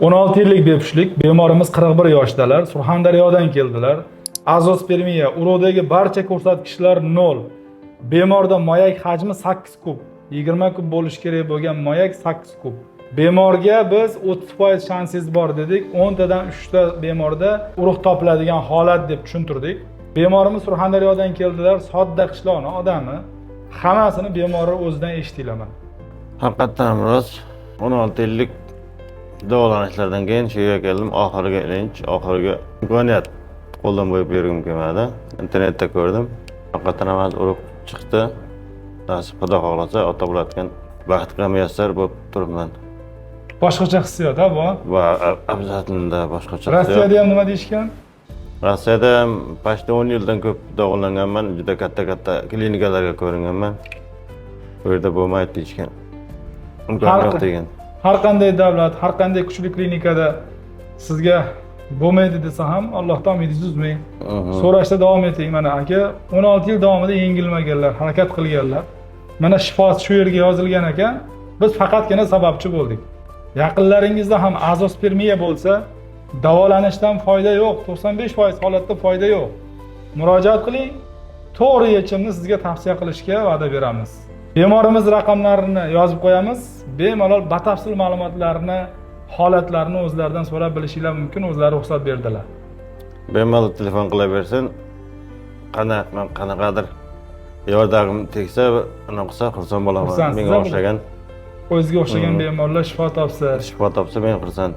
16 yillik bepushtlik, bemorimiz 41 yoshdalar, Surxondaryodan keldilar. Azospermiya, urug'dagi barcha ko'rsatkichlar 0. Bemorda moyak hajmi 8 kub, 20 kub bo'lishi kerak bo'lgan moyak 8 kub. Bemorga biz 30% shansingiz bor dedik. 10 tadan 3 ta bemorda urug' topiladigan holat deb tushuntirdik. Bemorimiz Surxondaryodan keldilar, sodda qishloqni odami. Hammasini bemorni o'zidan eshitinglar mana. Haqiqatdan ham rost. 16 yillik davolanishlardan keyin shu yerga keldim. Oxirgi ilinj, oxirgi imkoniyat qo'ldan qo'yib bergim kelmadi. Internetda ko'rdim. Haqiqatdan ham hozir urug' chiqdi. Nasib, Xudo xohlasa, ota bo'ladigan baxtga muyassar bo'lib turibman. Boshqacha hissiyot, ha, bu? Va обязательно boshqacha. Rossiyada ham nima deyishgan? Rossiyada ham почти 10 yildan ko'p davolanganman. Juda katta-katta klinikalarga ko'ringanman. Bu yerda bo'lmaydi deyishgan. Imkon yo'q degan. Har qanday davlat, har qanday kuchli klinikada sizga bo'lmaydi desa ham, Allohdan umidingizni uzmang. So'rashda davom eting. Mana aka 16 yil davomida yengilmaganlar, harakat qilganlar. Mana shifosi shu yerga yozilgan ekan. Biz faqatgina sababchi bo'ldik. Yaqinlaringizda ham azospermiya bo'lsa, davolanishdan foyda yo'q. 95% holatda foyda yo'q. Murojaat qiling. To'g'ri yechimni sizga tavsiya qilishga va'da beramiz. Bemorimiz raqamlarini yozib qo'yamiz. Bemalol batafsil ma'lumotlarni, holatlarni o'zlaridan so'rab bilishinglar mumkin, o'zlari ruxsat berdilar. Bemalol telefon qilaversin. Qanaqadir yordamim tegsa, anaqa qilsa, xursand bo'laman. Xursandsiz, Menga a? o'xshagan O'ziga o'xshagan bemorlar shifo topsa. Shifo topsa, men xursand.